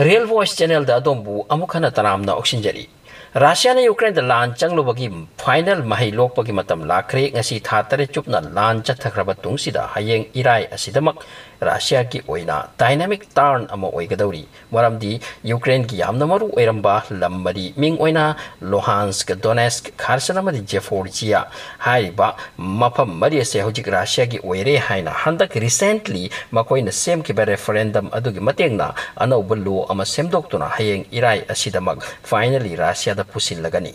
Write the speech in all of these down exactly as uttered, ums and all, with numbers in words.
Real Voice Channelꯗ ꯑꯗꯣꯝꯕꯨ ꯑꯃꯨꯛ ꯍꯟꯅ ꯇꯔꯥꯝꯅ ꯑꯣꯛꯁꯤꯟꯖꯔꯤ꯫ ꯔꯥꯁꯤꯌꯥꯅ ꯌꯨꯀ꯭ꯔꯦꯟꯗ ꯂꯥꯟ ꯆꯪꯂꯨꯕꯒꯤ ꯐꯥꯏꯅꯦꯜ ꯃꯍꯩ ꯂꯣꯛꯄꯒꯤ ꯃꯇꯝ ꯂꯥꯛꯈ꯭ꯔꯦ꯫ ꯉꯁꯤ ꯊꯥ ꯇꯔꯦꯠ ꯆꯨꯞꯅ ꯂꯥꯟ ꯆꯠꯊꯈ꯭ꯔꯕ ꯇꯨꯡꯁꯤꯗ ꯍꯌꯦꯡ ꯏꯔꯥꯏ ꯑꯁꯤꯗꯃꯛ ꯔꯥꯁꯤꯌꯥꯒꯤ ꯑꯣꯏꯅ dynamic turn ꯑꯃ ꯑꯣꯏꯒꯗꯧꯔꯤ꯫ ꯃꯔꯝꯗꯤ ꯌꯨꯀ꯭ꯔꯦꯟꯒꯤ ꯌꯥꯝꯅ ꯃꯔꯨ ꯑꯣꯏꯔꯝꯕ ꯂꯝ ꯃꯔꯤ, ꯃꯤꯡ ꯑꯣꯏꯅ ꯂꯣꯍꯥꯟꯁꯛ, ꯗꯣꯅꯦꯠꯁꯛ, ꯈꯥꯔꯁꯟ ꯑꯃꯗꯤ ꯖꯦꯐꯣꯔꯖꯤꯌꯥ ꯍꯥꯏꯔꯤꯕ ꯃꯐꯝ ꯃꯔꯤ ꯑꯁꯦ ꯍꯧꯖꯤꯛ ꯔꯥꯁꯤꯌꯥꯒꯤ ꯑꯣꯏꯔꯦ ꯍꯥꯏꯅ ꯍꯟꯗꯛ recently ꯃꯈꯣꯏꯅ ꯁꯦꯝꯈꯤꯕ referendum ꯑꯗꯨꯒꯤ ꯃꯇꯦꯡꯅ ꯑꯅꯧꯕ law ꯑꯃ ꯁꯦꯝꯗꯣꯛꯇꯨꯅ ꯍꯌꯦꯡ ꯏꯔꯥꯏ ꯑꯁꯤꯗꯃꯛ finally ꯔꯥꯁꯤꯌꯥꯗ ꯄꯨꯁꯤꯜꯂꯒꯅꯤ꯫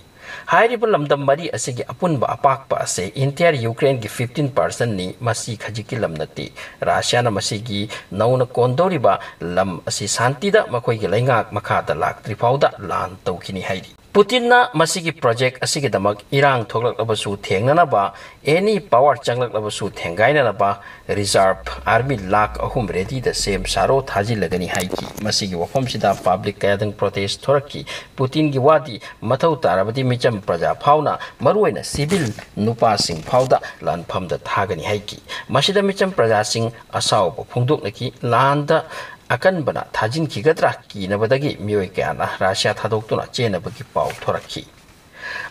ꯍꯥꯏꯔꯤꯕ ꯂꯝꯗꯝ ꯃꯔꯤ ꯑꯁꯤꯒꯤ ꯑꯄꯨꯟꯕ ꯑꯄꯥꯛꯄ ꯑꯁꯦ entire ꯌꯨꯀ꯭ꯔꯦꯟꯒꯤ fifteen percentꯅꯤ꯫ ꯃꯁꯤ ꯈꯖꯤꯛꯀꯤ ꯂꯝ ꯅꯠꯇꯦ꯫ ꯔꯥꯁꯤꯌꯥꯅ ꯃꯁꯤꯒꯤ ꯅꯧꯅ ꯀꯣꯟꯗꯧꯔꯤꯕ ꯂꯝ ꯑꯁꯤ ꯁꯥꯟꯇꯤꯗ ꯃꯈꯣꯏꯒꯤ ꯂꯩꯉꯥꯛ ꯃꯈꯥꯗ ꯂꯥꯛꯇ꯭ꯔꯤ ꯐꯥꯎꯗ ꯂꯥꯟ ꯇꯧꯈꯤꯅꯤ ꯍꯥꯏꯔꯤ꯫ ꯄꯨꯇꯤꯟꯅ ꯃꯁꯤꯒꯤ project ꯑꯁꯤꯒꯤꯗꯃꯛ ꯏꯔꯥꯡ ꯊꯣꯛꯂꯛꯂꯕꯁꯨ ꯊꯦꯡꯅꯅꯕ, any power ꯆꯪꯂꯛꯂꯕꯁꯨ ꯊꯦꯡꯒꯥꯏꯅꯅꯕ reserve army lakh ꯑꯍꯨꯝ readyꯗ ꯁꯦꯝ ꯁꯥꯔꯣ ꯊꯥꯖꯤꯜꯂꯒꯅꯤ ꯍꯥꯏꯈꯤ꯫ ꯃꯁꯤꯒꯤ ꯋꯥꯐꯝꯁꯤꯗ public ꯀꯌꯥꯗꯪ protest ꯊꯣꯔꯛꯈꯤ꯫ ꯄꯨꯇꯤꯟꯒꯤ ꯋꯥꯗꯤ ꯃꯊꯧ ꯇꯥꯔꯕꯗꯤ ꯃꯤꯆꯝ ꯄ꯭ꯔꯖꯥ ꯐꯥꯎꯅ, ꯃꯔꯨꯑꯣꯏꯅ civil ꯅꯨꯄꯥꯁꯤꯡ ꯐꯥꯎꯗ ꯂꯥꯟꯐꯝꯗ ꯊꯥꯒꯅꯤ ꯍꯥꯏꯈꯤ꯫ ꯃꯁꯤꯗ ꯃꯤꯆꯝ ꯄ꯭ꯔꯖꯥꯁꯤꯡ ꯑꯁꯥꯎꯕ ꯐꯣꯡꯗꯣꯛꯅꯈꯤ꯫ ꯂꯥꯟꯗ ꯑꯀꯟꯕꯅ ꯊꯥꯖꯤꯟꯈꯤꯒꯗ꯭ꯔꯥ ꯀꯤꯅꯕꯗꯒꯤ ꯃꯤꯑꯣꯏ ꯀꯌꯥꯅ ꯔꯥꯁꯤꯌꯥ ꯊꯥꯗꯣꯛꯇꯨꯅ ꯆꯦꯟꯅꯕꯒꯤ ꯄꯥꯎ ꯊꯣꯔꯛꯈꯤ꯫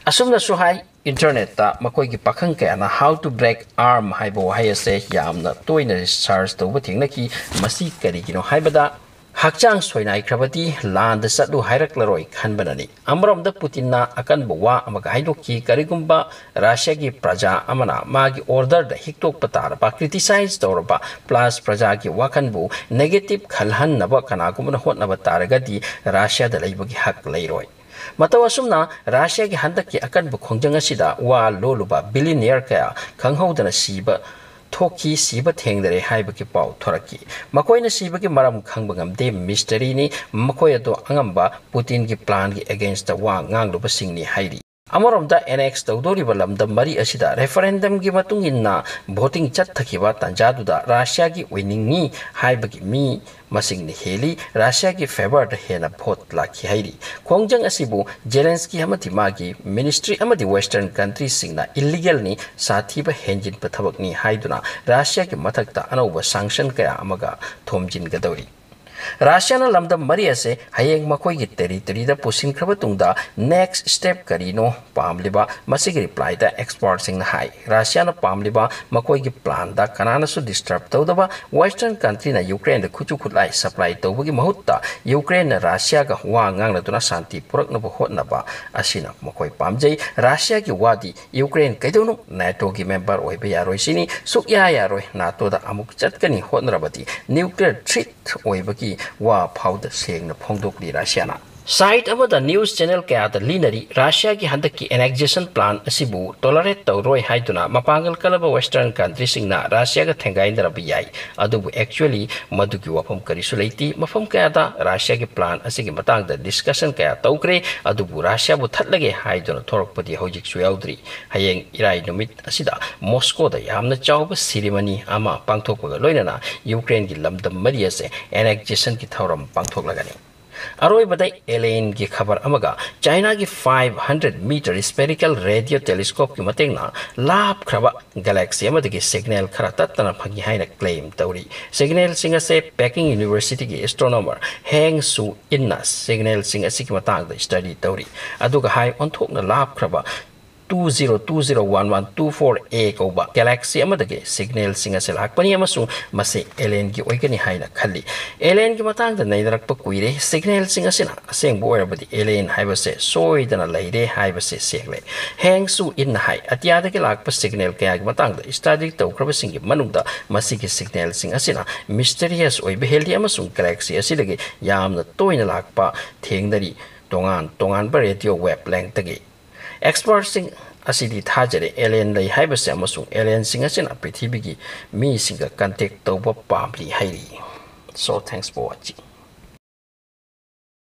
ꯑꯁꯨꯝꯅꯁꯨ ꯍꯥꯏ, internetꯇ ꯃꯈꯣꯏꯒꯤ ꯄꯥꯈꯪ ꯀꯌꯥꯅ "How to break arm" ꯍꯥꯏꯕ ꯋꯥꯍꯩ ꯑꯁꯦ ꯌꯥꯝꯅ ꯇꯣꯏꯅ search ꯇꯧꯕ ꯊꯦꯡꯅꯈꯤ꯫ ꯃꯁꯤ ꯀꯔꯤꯒꯤꯅꯣ ꯍꯥꯏꯕꯗ, ꯍꯛꯆꯥꯡ ꯁꯣꯏꯅꯥꯏꯈ꯭ꯔꯕꯗꯤ ꯂꯥꯟꯗ ꯆꯠꯂꯨ ꯍꯥꯏꯔꯛꯂꯔꯣꯏ ꯈꯟꯕꯅꯅꯤ꯫ ꯑꯃꯔꯣꯝꯗ ꯄꯨꯇꯤꯟꯅ ꯑꯀꯟꯕ ꯋꯥ ꯑꯃꯒ ꯍꯥꯏꯗꯣꯛꯈꯤ, "ꯀꯔꯤꯒꯨꯝꯕ ꯔꯥꯁꯤꯌꯥꯒꯤ ꯄ꯭ꯔꯖꯥ ꯑꯃꯅ ꯃꯥꯒꯤ orderꯗ ꯍꯤꯛꯇꯣꯛꯄ ꯇꯥꯔꯕ, criticize ꯇꯧꯔꯕ, plus ꯄ꯭ꯔꯖꯥꯒꯤ ꯋꯥꯈꯜꯕꯨ negative ꯈꯜꯍꯟꯅꯕ ꯀꯅꯥꯒꯨꯝꯕꯅ ꯍꯣꯠꯅꯕ ꯇꯥꯔꯒꯗꯤ ꯔꯥꯁꯤꯌꯥꯗ ꯂꯩꯕꯒꯤ ꯍꯛ ꯂꯩꯔꯣꯏ"꯫ ꯃꯇꯧ ꯑꯁꯨꯝꯅ ꯔꯥꯁꯤꯌꯥꯒꯤ ꯍꯟꯗꯛꯀꯤ ꯑꯀꯟꯕ ꯈꯣꯡꯖꯪ ꯑꯁꯤꯗ ꯋꯥ ꯂꯣꯜꯂꯨꯕ billionaire ꯀꯌꯥ ꯈꯪꯍꯧꯗꯅ ꯁꯤꯕ ꯊꯣꯛꯈꯤ, ꯁꯤꯕ ꯊꯦꯡꯅꯔꯦ ꯍꯥꯏꯕꯒꯤ ꯄꯥꯎ ꯊꯣꯔꯛꯈꯤ꯫ ꯃꯈꯣꯏꯅ ꯁꯤꯕꯒꯤ ꯃꯔꯝ ꯈꯪꯕ ꯉꯝꯗꯦ, mysteryꯅꯤ꯫ ꯃꯈꯣꯏ ꯑꯗꯨ ꯑꯉꯝꯕ ꯄꯨꯇꯤꯟꯒꯤ planꯒꯤ againstꯇ ꯋꯥ ꯉꯥꯡꯂꯨꯕꯁꯤꯡꯅꯤ ꯍꯥꯏꯔꯤ꯫ ꯑꯃꯔꯣꯝꯗ annex ꯇꯧꯗꯧꯔꯤꯕ ꯂꯝꯗꯝ ꯃꯔꯤ ꯑꯁꯤꯗ referendumꯒꯤ ꯃꯇꯨꯡ ꯏꯟꯅ voting ꯆꯠꯊꯈꯤꯕ ꯇꯥꯟꯖꯥꯗꯨꯗ ꯔꯥꯁꯤꯌꯥꯒꯤ ꯑꯣꯏꯅꯤꯡꯉꯤ ꯍꯥꯏꯕꯒꯤ ꯃꯤ ꯃꯁꯤꯡꯅ ꯍꯦꯜꯂꯤ꯫ ꯔꯥꯁꯤꯌꯥꯒꯤ favourꯗ ꯍꯦꯟꯅ vote ꯂꯥꯛꯈꯤ ꯍꯥꯏꯔꯤ꯫ ꯈꯣꯡꯖꯪ ꯑꯁꯤꯕꯨ ꯖꯦꯂꯦꯟꯁꯀꯤ ꯑꯃꯗꯤ ꯃꯥꯒꯤ ministry ꯑꯃꯗꯤ Western countryꯁꯤꯡꯅ illegalꯅꯤ, ꯁꯥꯊꯤꯕ ꯍꯦꯟꯖꯤꯟꯕ ꯊꯕꯛꯅꯤ ꯍꯥꯏꯗꯨꯅ ꯔꯥꯁꯤꯌꯥꯒꯤ ꯃꯊꯛꯇ ꯑꯅꯧꯕ sanction ꯀꯌꯥ ꯑꯃꯒ ꯊꯣꯝꯖꯤꯟꯒꯗꯧꯔꯤ꯫ ꯔꯁꯤꯌꯥꯅ ꯂꯝꯗꯝ ꯃꯔꯤ ꯑꯁꯦ ꯍꯌꯦꯡ ꯃꯈꯣꯏꯒꯤ territoryꯗ ꯄꯨꯁꯤꯟꯈ꯭ꯔꯕ ꯇꯨꯡꯗ next step ꯀꯔꯤꯅꯣ ꯄꯥꯝꯂꯤꯕ? ꯃꯁꯤꯒꯤ replyꯗ expertꯁꯤꯡꯅ ꯍꯥꯏ, ꯔꯁꯤꯌꯥꯅ ꯄꯥꯝꯂꯤꯕ ꯃꯈꯣꯏꯒꯤ planꯗ ꯀꯅꯥꯅꯁꯨ disturb ꯇꯧꯗꯕ Western countryꯅ Ukraineꯗ ꯈꯨꯠꯁꯨ ꯈꯨꯠꯂꯥꯏ supply ꯇꯧꯕꯒꯤ ꯃꯍꯨꯠꯇ Ukraineꯅ ꯔꯁꯤꯌꯥꯒ ꯋꯥ ꯉꯥꯡꯅꯗꯨꯅ ꯁꯥꯟꯇꯤ ꯄꯨꯔꯛꯅꯕ ꯍꯣꯠꯅꯕ ꯑꯁꯤꯅ ꯃꯈꯣꯏ ꯄꯥꯝꯖꯩ꯫ ꯔꯁꯤꯌꯥꯒꯤ ꯋꯥꯗꯤ Ukraine ꯀꯩꯗꯧꯅꯨꯡ NATOꯒꯤ member ꯑꯣꯏꯕ ꯌꯥꯔꯣꯏ ꯁꯤꯅꯤ꯫ ꯁꯨꯛꯌꯥ ꯌꯥꯔꯣꯏ꯫ NATOꯗ ꯑꯃꯨꯛ ꯆꯠꯀꯅꯤ ꯍꯣꯠꯅꯔꯕꯗꯤ nuclear threat ꯑꯣꯏꯕꯒꯤ ꯋꯥ ꯐꯥꯎꯗ ꯁꯦꯡꯅ ꯐꯣꯡꯗꯣꯛꯂꯤ ꯔꯁꯤꯌꯥꯅ꯫ Site ꯑꯃꯗ news channel ꯀꯌꯥꯗ ꯂꯤꯅꯔꯤ, ꯔꯁꯤꯌꯥꯒꯤ ꯍꯟꯗꯛꯀꯤ annexation plan ꯑꯁꯤꯕꯨ tolerate ꯇꯧꯔꯣꯏ ꯍꯥꯏꯗꯨꯅ ꯃꯄꯥꯡꯒꯜ ꯀꯜꯂꯕ Western countryꯁꯤꯡꯅ ꯔꯁꯤꯌꯥꯒ ꯊꯦꯡꯒꯥꯏꯅꯔꯕ ꯌꯥꯏ꯫ ꯑꯗꯨꯕꯨ actually ꯃꯗꯨꯒꯤ ꯋꯥꯐꯝ ꯀꯔꯤꯁꯨ ꯂꯩꯇꯦ꯫ ꯃꯐꯝ ꯀꯌꯥꯗ ꯔꯁꯤꯌꯥꯒꯤ plan ꯑꯁꯤꯒꯤ ꯃꯇꯥꯡꯗ discussion ꯀꯌꯥ ꯇꯧꯈ꯭ꯔꯦ, ꯑꯗꯨꯕꯨ ꯔꯁꯤꯌꯥꯕꯨ ꯊꯠꯂꯒꯦ ꯍꯥꯏꯗꯨꯅ ꯊꯣꯔꯛꯄꯗꯤ ꯍꯧꯖꯤꯛꯁꯨ ꯌꯥꯎꯗ꯭ꯔꯤ꯫ ꯍꯌꯦꯡ ꯏꯔꯥꯏ ꯅꯨꯃꯤꯠ ꯑꯁꯤꯗ ꯃꯣꯁꯀꯣꯗ ꯌꯥꯝꯅ ꯆꯥꯎꯕ ceremony ꯑꯃ ꯄꯥꯡꯊꯣꯛꯄꯒ ꯂꯣꯏꯅꯅ Ukraineꯒꯤ ꯂꯝꯗꯝ ꯃꯔꯤ ꯑꯁꯦ annexationꯒꯤ ꯊꯧꯔꯝ ꯄꯥꯡꯊꯣꯛꯂꯒꯅꯤ꯫ ꯑꯔꯣꯏꯕꯗ alienꯒꯤ ꯈꯕꯔ ꯑꯃꯒ꯫ Chinaꯒꯤ five hundred meter spherical radio telescopeꯀꯤ ꯃꯇꯦꯡꯅ ꯂꯥꯞꯈ꯭ꯔꯕ galaxy ꯑꯃꯗꯒꯤ signal ꯈꯔ ꯇꯠꯇꯅ ꯐꯪꯏ ꯍꯥꯏꯅ claim ꯇꯧꯔꯤ꯫ Signalꯁꯤꯡ ꯑꯁꯦ Peking Universityꯒꯤ astronomer Heng Shu Inꯅ signalꯁꯤꯡ ꯑꯁꯤꯒꯤ ꯃꯇꯥꯡꯗ study ꯇꯧꯔꯤ꯫ ꯑꯗꯨꯒ ꯍꯥꯏ, ꯑꯣꯟꯊꯣꯛꯅ ꯂꯥꯞꯈ꯭ꯔꯕ two zero two zero one one two four A ꯀꯧꯕ galaxy ꯑꯃꯗꯒꯤ signalꯁꯤꯡ ꯑꯁꯤ ꯂꯥꯛꯄꯅꯤ ꯑꯃꯁꯨꯡ ꯃꯁꯤ alienꯒꯤ ꯑꯣꯏꯒꯅꯤ ꯍꯥꯏꯅ ꯈꯜꯂꯤ꯫ Alienꯒꯤ ꯃꯇꯥꯡꯗ ꯅꯩꯅꯔꯛꯄ ꯀꯨꯏꯔꯦ꯫ Signalꯁꯤꯡ ꯑꯁꯤꯅ ꯑꯁꯦꯡꯕ ꯑꯣꯏꯔꯕꯗꯤ alien ꯍꯥꯏꯕꯁꯦ ꯁꯣꯏꯗꯅ ꯂꯩꯔꯦ ꯍꯥꯏꯕꯁꯦ ꯁꯦꯡꯂꯦ꯫ Heng Shu Inꯅ ꯍꯥꯏ, ꯑꯇꯤꯌꯥꯗꯒꯤ ꯂꯥꯛꯄ signal ꯀꯌꯥꯒꯤ ꯃꯇꯥꯡꯗ study ꯇꯧꯈ꯭ꯔꯕꯁꯤꯡꯒꯤ ꯃꯅꯨꯡꯗ ꯃꯁꯤꯒꯤ signalꯁꯤꯡ ꯑꯁꯤꯅ mysterious ꯑꯣꯏꯕ ꯍꯦꯜꯂꯤ ꯑꯃꯁꯨꯡ galaxy ꯑꯁꯤꯗꯒꯤ ꯌꯥꯝꯅ ꯇꯣꯏꯅ ꯂꯥꯛꯄ ꯊꯦꯡꯅꯔꯤ꯫ ꯇꯣꯉꯥꯟ ꯇꯣꯉꯥꯟꯕ radio wavelengthꯇꯒꯤ꯫ Expertꯁꯤꯡ ꯑꯁꯤꯗꯤ ꯊꯥꯖꯔꯦ alien ꯂꯩ ꯍꯥꯏꯕꯁꯦ ꯑꯃꯁꯨꯡ alienꯁꯤꯡ ꯑꯁꯤꯅ ꯄ꯭ꯔꯤꯊꯤꯕꯤꯒꯤ ꯃꯤꯁꯤꯡꯒ contact ꯇꯧꯕ ꯄꯥꯝꯂꯤ ꯍꯥꯏꯔꯤ꯫ So, thanks for watching꯫